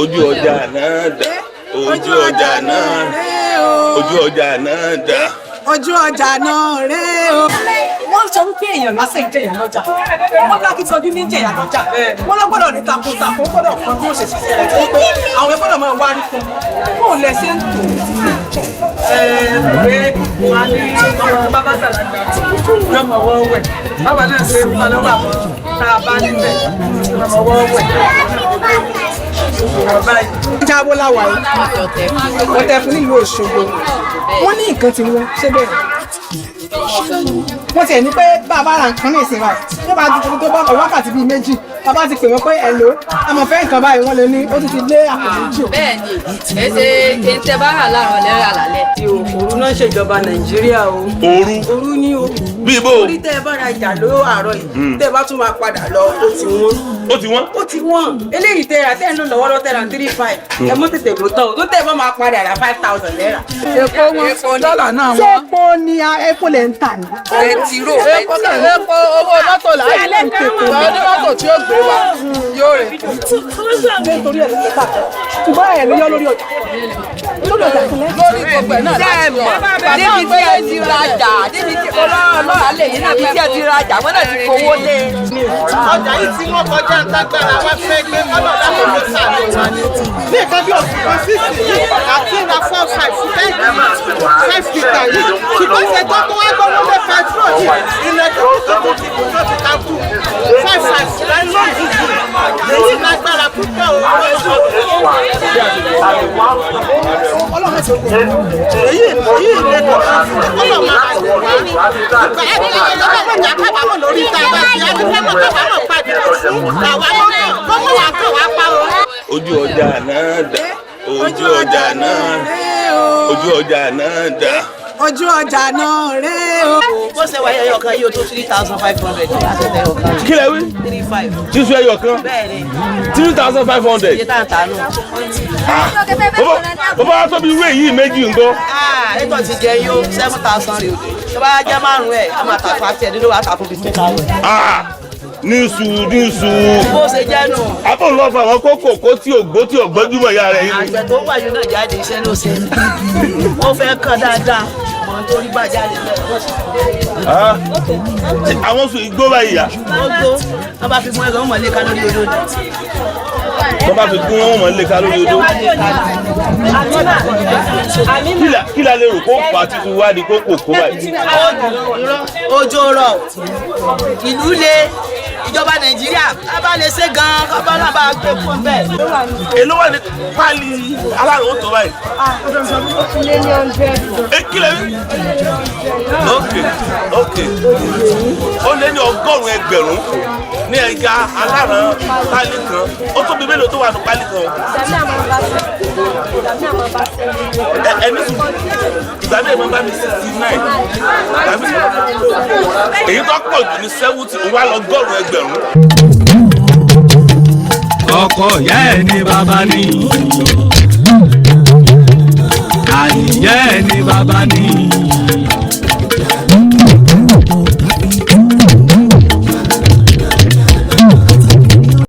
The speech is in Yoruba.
Ojú ọjà náà dà, ojú ọjà náà, ojú ọjà náà dà. Ojú ọjà náà rèé o. Wọ́n sọ wípé èèyàn lásán ìjẹyà lọ́jà, wọ́n lákìtọ́jú ní jẹyà lọ́jà. Wọ́n lọ gbọ́dọ̀ ní takuntakun, gbọ́dọ̀ kan bí ó ṣe ṣiṣẹ́ rẹ̀ tó pé àwọn gbọ́dọ̀ máa wárí fún un kó lẹ ṣe ń tò. Pé wà ní ọmọ bàbá sàlàgbà lọ́mọ wọ́n wẹ̀, bàbá náà ṣe fún ọlọ́wọ́ àwọn tá a bá níbẹ̀ lọ́mọ wọ́n wẹ̀ ìwọ̀n báyìí. Jábọ́ láwa yìí, ọ̀tẹ̀ fún nílùú Òṣogbo. Wọ́n ní nǹkan tí wọ́n ṣé bẹ́ẹ̀, wọ́n tiẹ̀ ní pé bàbá ra nǹkan ní ìsìn báyìí, tó bá ti tó bá wákàtí bíi 2, bàbá ti pè wọ́n pé ẹ̀ ló àmọ̀ fẹ́ nǹkan báyìí, wọ́n lè ní ó ti ti lé àpò 2 o. Bẹ́ẹ̀ ni, èsè tẹ bá rà láàárọ̀ lẹ́rà lálẹ́. Òru náà ṣèjọba Nàìjíríà o. Òru? Òru ni o. Bí ibo? Orí tẹ́ ẹ bá ra ìjà ló àárọ̀ yìí, tẹ́ ẹ bá tún máa padà lọ, ó ti wọ́n. Ó ti wọ́n. Ó ti wọ́n. Eléyìí tẹ́ ra, tẹ́ ẹ ń lò lọ́wọ́ lọ́tẹ́ ra 3,500, ẹ mọ́ tètè ló tán o, tó tẹ́ ẹ bá máa padà ra 5,000 naira. Epo wọn, dọ́là náà Ṣé wọn. Epo ni epo lè ń tà ní? Bẹntiró. Epo epo, owó mọ́tò láàyè ní mọ́tò tí ó gbé wa yóò rè. Nítorí ẹ̀ ló ń tà, ṣùgbọ́n ẹ̀ ló yọ lórí ọjà, lórí ọjà ìpínlẹ̀. Lórí gbogbo ẹ̀ náà láti yọ. Níbi tí ẹ ti rajà, níbi tí ọlọ́run lè ní, níbi tí ẹ ti rajà, wọ́n náà ti fowó lé. Ọjà yìí tí wọ́n kọjá ń tágbára wá fẹ́ gbé ọlọ́dà kò ló sàánú wa ní. Ní nǹkan bí oṣù kan sísìn àti ra four five 10 5 litre yìí, ṣùgbọ́n ṣe tó tó wá gbọ́dọ̀ lé petrol yìí, ilẹ̀ tó tó tó ti kù tó ti ká kú five five lónìí èyí lágbára púpọ̀ o. Èyí èyí lè kọ̀ ọlọ́ máa wà wá ìgbà ẹ̀ ọlọ́mọ ìjà kábàámọ̀ lórí tá a bá fi á ti fẹ́ mọ̀ kábàámọ̀ padà fún àwa lọ́nà kọ́mọ̀ wà kàn wá pa o. Ojú ọjà náà dà, ojú ọjà náà, ojú ọjà náà dà. Ojú ọjà náà rèé o. Bó ṣe wáyé, ẹyọ kan yóò tó 3,500 àti ẹyọ kan. Kí lẹ wí? Three five. Tíṣu ẹyọ kan? Bẹ́ẹ̀ ni. 3,500? Iye tá à ń tà nù. Bó bá tóbi irú èyí méjì ńkọ́? Ètò ti jẹ yó 7,000 rè o. Tó bá jẹ́ márùn-ún ẹ̀, a máa tà fún àti ẹ̀dínlówó, àtà fún 15,000. Ah, níṣu níṣu. Bó ṣe jẹ́ nù. Abó ń lọ fún àwọn kókò kó tí ògbó tí ògbójúmọ̀ ìyá rẹ̀ yìí. Àgbẹ̀ tó wà yóò náà jáde, iṣẹ́ ló ṣe. Ó fẹ́ kàn dáadáa. Mọ̀ nítorí bá jáde lẹ́nu. Ah, àwọn sùn igbó báyìí yá? Ó gbó, wọ́n bá fi mú ẹ̀rọ mọ̀lẹ́ ká lórí odò ni. Wọ́n bá fi gún wọn mọ̀ nílé ká lórí odó. Kí la lè rò kó fà á títí wá di kókò kó báyìí? Òjò rọ̀, ìlú le, ìjọba Nàìjíríà ká bá lè ṣe gan-an, ká bá náà bá gbé fún bẹ́ẹ̀. Èló wà ní pálí alárò ó tó báyìí? Ẹ kí lẹ wí? Ok, ó lé ní 100,000 ní ẹja aláràn pálí kan. Ó tóbi mélòó tó wà ní pálí kan? Ẹ ẹ ní sùn, ìgbà míì máa bá mi 69, ìgbà míì èyí tó pọ̀ jù ní 70, òun wá lọ́gọ́rùn-ún ẹgbẹ̀rún. Ọkọ ìyá ẹ̀ ní bàbá ní, àníyá ẹ̀ ní bàbá ní.